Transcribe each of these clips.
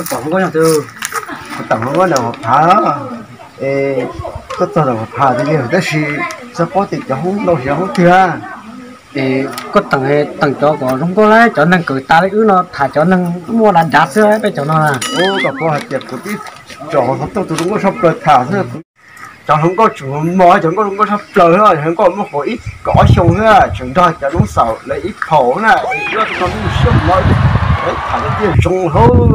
Koj pom hluas nkauj yog twg? Kuv tawm hluas nkauj ntawm Vam Phav, es koj txog ntawm Vam Phav tiag tiag tab sis tsis paub tias cov hoob ntau siab hoob twg. Es koj teem, teem cov kom zoo nkauj lawm, cov neeg kawm tas li wb no tham cov neeg muaj dav dav xwb peb cov no na. Ub, koj puas hais tias kuv twb tsom hluas nkauj tus zoo nkauj tshaj plaws tham xwb. Cov hluas nkauj tseem mos, cov nkauj zoo nkauj tshaj plaws, cov hluas nkauj muaj hauv ib kaum ob xyoo xwb, tseem nrog cov noob xaum lawv ib phaum na. Ib tus no lub siab mos, tham tiag zoo hauv no.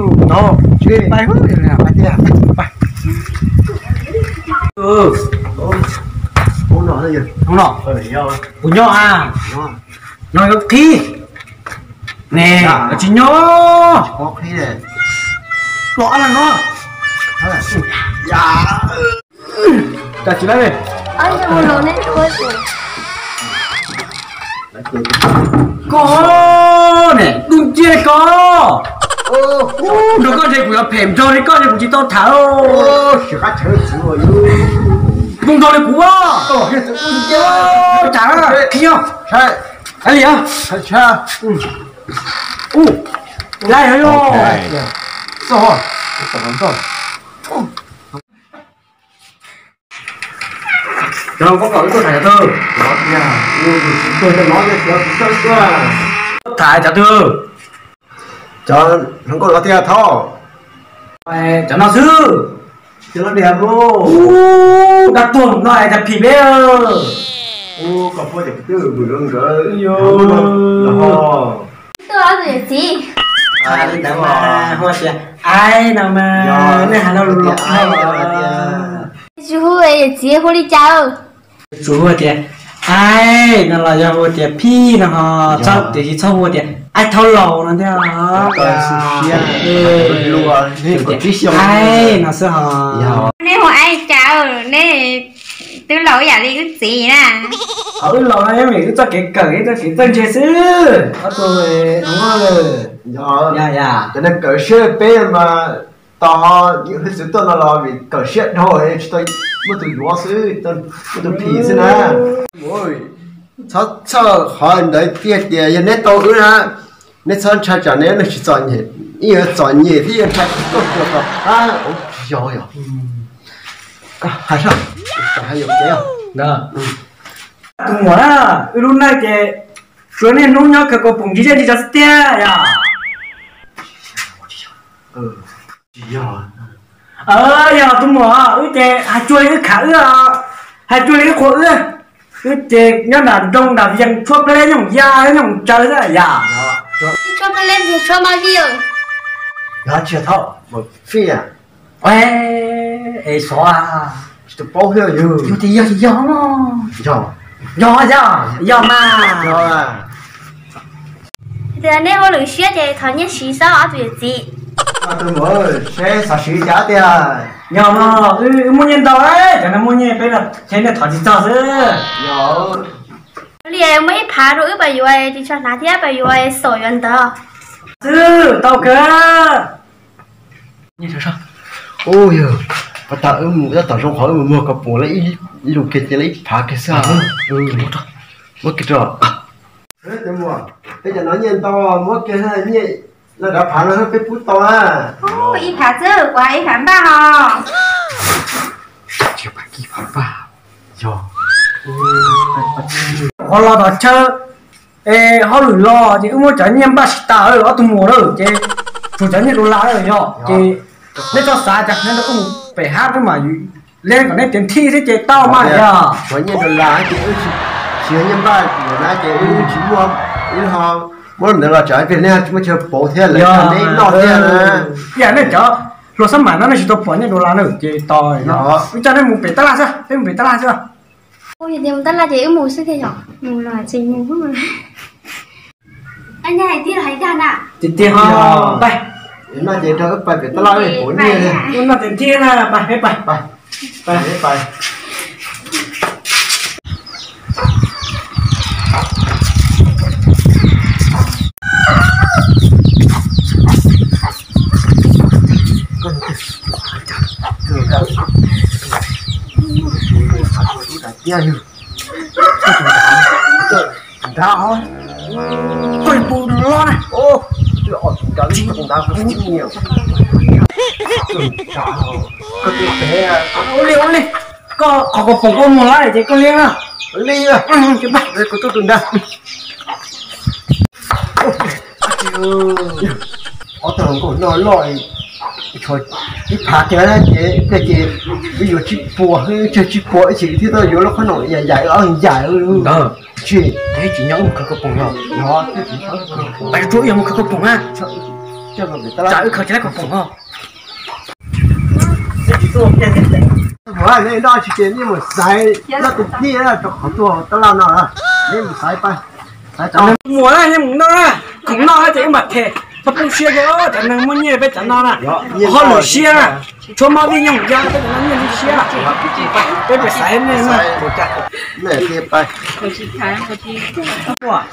Hais tias, hauv no, kuv nyob a, no yuav qhib ne, tsis nyob los no. Cas tsis laib li. Koj ne, dub nciab li koj. Nrog koj ntshe kuv yuav phem nrog li koj ntshe kuv tsis tau tham. Zoo nrog li kuv. Cas, qhib os. Li os. Ub, laib heev os. Cov hluas nkauj kom wb tuaj tham cov twg? Tham cov twg? Cov hluas nkauj no tiag Thoj. Cov no xwb. Cov no diam. Ub, dab tuag no es cas phim peb. Ub, koj phob ces kuv twb vwm rau nkawd. Tuaj tus yawm txiv. Li ntawd mas hu tias Aib no mas, nej hais lo lus los. Tsis hu yawm txiv hu li cas? Tsuas hu tias Aib no los yog hu tias Phij no ho, tiam sis txhob hu tias Aib Thauj Laus no thiab. Aib no xwb ho. Nej hu Aib cas, nej twb laus ib yam li wb txiv na. Qhov wb laus no yeej vim wb txoj kev kawm, wb txoj kev txawj ntse xwb. Ob tug no, yog, yog cov neeg kawm siab peb mas tos hwj txwv tuaj no los vim kawm siab dhau tsis tau muaj tus yuav xwb, muaj tus phim xwb na. Txhob txhawj qhov ntawd tiag tias yog neb tau wb na, neb txhob ntshai tsam neb neeg tsis txom nyem, ib yuav txom nyem thiab yuav ntshai koj tuag rov qab. Tsis yog, yog koj hais sab, hais yuam kev. Tus muam na, wb lub neej ces tsuas niaj hnub nyob kawg kaus poom ntsis zej ntsis zos xwb tiag yog. Yog tus muam, wb ces hais cuag li wb khav wb, hais cuag li wb qhuas wb. Wb ces nyob nram nroog nram yees tshuab pleb nyooj ya nyooj tsaws xwb yog. Tshuab pleb tshuab mab vij. Tsis tau fij. Es xyov, tsis tau paub thiab yog. Yog tias yog ces yog. Yog, yog, yog mas. Tias nej ua lwm siab ces thov nyiaj siv xwb ob tug yawm txiv. Tus muam, seb xav siv cas tiag. Yog mas, wb muaj nyiaj ntau, cov no muaj nyiaj peb los ces nej thov tsis txog xwb. Li muaj ib phav rau wb pab yuav, ris tsho hnav thiab pab yuav xaum yuav ntawv xwb tau kawg. Ua yog, pas tas wb mus tab tom zoo qhov wb mus muag kaus poom lawm ib lus kiag ces lawm ib phav kiag xwb. Muab kiag rau. Peb cov no nyiaj ntau, muab kiag nyiaj no rov phav no peb pub tau na. Ib phav xwb, kuv ib phav npaj ho. Qhov los tom chaw es hauj lwm los ces wb muab cov nyiaj npaj tsis tas ob tug muam lawm ces tshuav cov nyiaj dollar lawm yog ces nej txhob xav cas, nej rau wb mus pem hab wb mam li kom nej tiav thij xwb ces tau mas yog. Cov nyiaj dollar ces wb tsis, tsis yog nyiaj npaj na ces wb tsis muaj, wb ho muab ntawd los tsam ib pliag nej tsis muaj chaw pauv thiab lawv noj thiab. Ib yam nej cov hluas xab mam no nej tsis tau pom nyiaj dollar na ces tos no wb coj nej mus pem tab laj xwb, peb mus pem tab laj xwb. Tab laj ces wb mus xwb thiaj yog. Tiag tiag ho, pab. No ces rau wb pais pem tab laj pauv nyiaj. Wb noj tiav thij na, pab, peb pais. Pab, peb pais. Nrad, koj pus los na. Tus nrad, tus nrad, tus nrad. Ua li, ua li, koj qhov kaus poom koj muag lawm ces koj li na. Li, kuv tuaj tus ntag. Ob tug hluas nkauj no loj, ib phav kiag ces, ces wb yuav tsib puas, tsawg tsib puas ib chim thiab tuaj yuav lub qhob noom yam yam ob yam. Tsis, tsis nyob mus khaws kaus poom no. Pais rau ib yam mus khaws kaus poom na. Tsam wb khaws tsis tau kaus poom no. Muam, nej noj tsis ces nej mus xaiv noj tus dib rau qhov tuag tab laj no, nej mus xaiv pab. Muam, nej mus noj, khoom noj ces wb mam them, txhob poob siab kiag, cov neeg muaj nyiaj peb cov no na, ho lwm siab na, tshuav mab vij nyoog ya peb cov no nyiaj siab, peb pem xaiv nej no.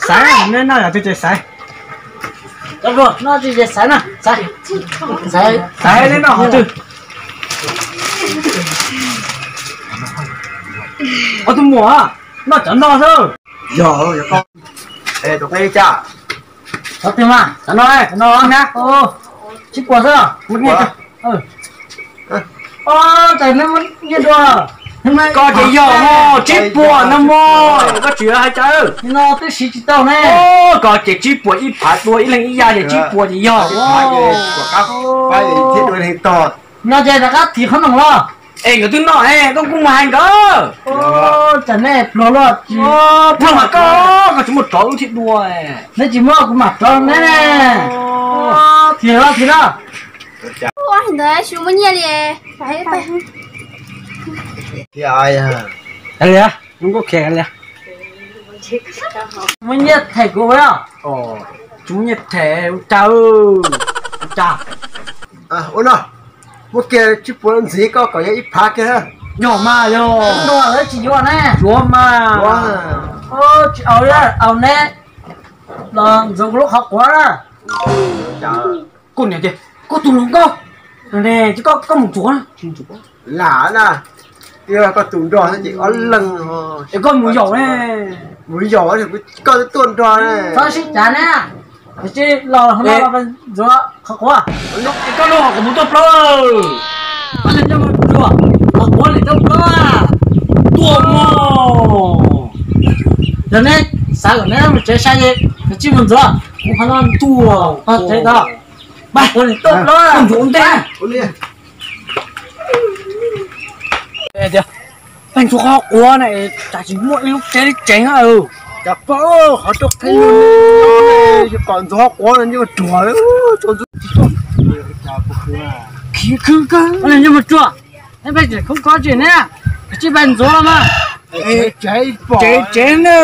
Xaiv, nej noj yam twg ces xaiv. Noj tsis ces xaiv na, xaiv nej noj qhov twg. Ua tus muam, noj cov no xwb. Yog, yog koj. Tus qe cas? Cov twg mas, cov no, cov no na, tsib puas xwb. Ua cas neb muab nyiaj dua? Koj ces yog tsib puas no mog, koj tsis hais cas. No twb siv tsis tau ne. Koj ces tsib puas ib phav dua ib leeg ib ya ces tsib puas ces yog. No ces rov qab thim qhob noom los. Es nkawd twb noj es koj kuj mus hais nkawd. Tsam nej pluag luaj. Pluag mas koj, koj tsis muaj tsov wb thiaj dua. Neb tsis muaj kuv mam tsov neb ne. Thim los thim los. Ua ntawd tsis muaj nyiaj li. Li, muaj nyiaj them kuv ua. Tsis muaj nyiaj them ua cas, ua cas. Ua no, muab kiag tsib puas ntxiv koj kom yog ib phav kiag. Yog mas yog. Tsis yuav ne. Yuav mas. Tsis au, au neb los ntxuav kuv lub qhov quav na. Koj niam tias koj tus hluas nkauj, koj mus ntxuav. Lam na, koj tus nrog ces ob leeg. Es koj mus yaum ne. Mus yaum, koj tuaj nrog ne. Txhob sib cav ne. Tsis los ntxuav qhov quav. Koj lub hauv kuv mus tuaj plaub. Koj li coj mus tsuag, qhov quav li tuaj plaub. Tuaj mog. Yog neb xav kom neb mus tsev sai ces kav tsij mus ntxuav, kuv qhov no tuaj tsev tod. Pab, kuv li tuaj plaub, ntxuav ntej. Tias, pab ntxuav qhov quav na, cas tsis muaj ib lub tsev li tsev na. Cas pab, qhov rau qhov kom ntxuav qhov quav no yeej ruam. Khiv khwb kawg. Ua li nyob mus tsuag, neb pheej tseem khoob khob tsis ne, kav tsij pab ntxuav los mas. Tsev tsev ne.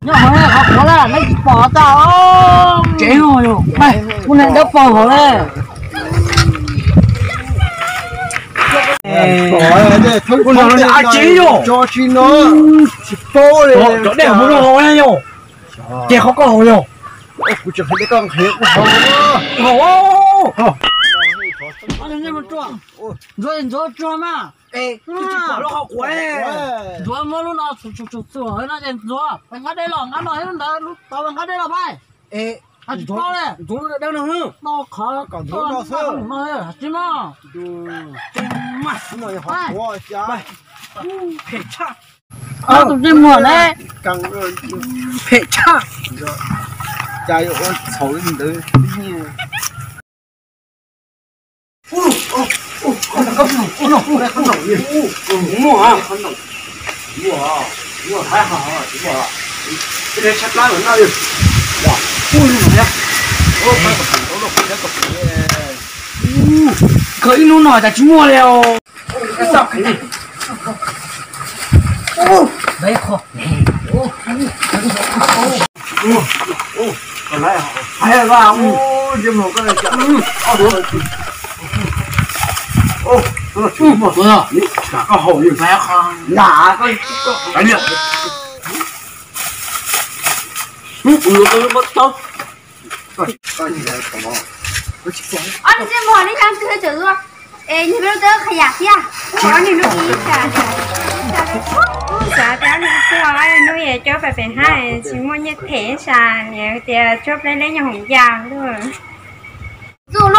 Nyob hauv qhov quav na, neb tsis pom tau. Tsev no yog, kuv niam dawb paug hauv ne. Kuv niam tsev yog. Cov dej hauv no yog. Ces qhov koj hauv yog. Kuv tseem hais tias koj nqhis kuv hauv. Ntxuav, ntxuav tsuag mas. Ntxuav muab lub no txhuam txhuam txhuam no ces ntxuav, pais nqa dej los, nqa no lub ntawd, lub tod pais nqa dej los pais. Tsis paub li. Ntxuav lub dawb no, no qhov kom ntxuav no xwb. Tsis mas. Phem tshaj. Tus tsis muag ne. Phem tshaj. Cas yuav ua txhaum li ntawd. Koj ib hnub no cas tsis muaj li os. Ob niag ntsej muag, neb cov twg tseem luaj? Es nws peb lub teb qhia yam thiab. Ob niag lub ib tas. Xav tias ob niag tuaj, ob niag hnub es coj pem pem hab tsis muaj nyiaj them sas, niam tias tshuab pleb leb nyuag hoom yas luaj. Txuj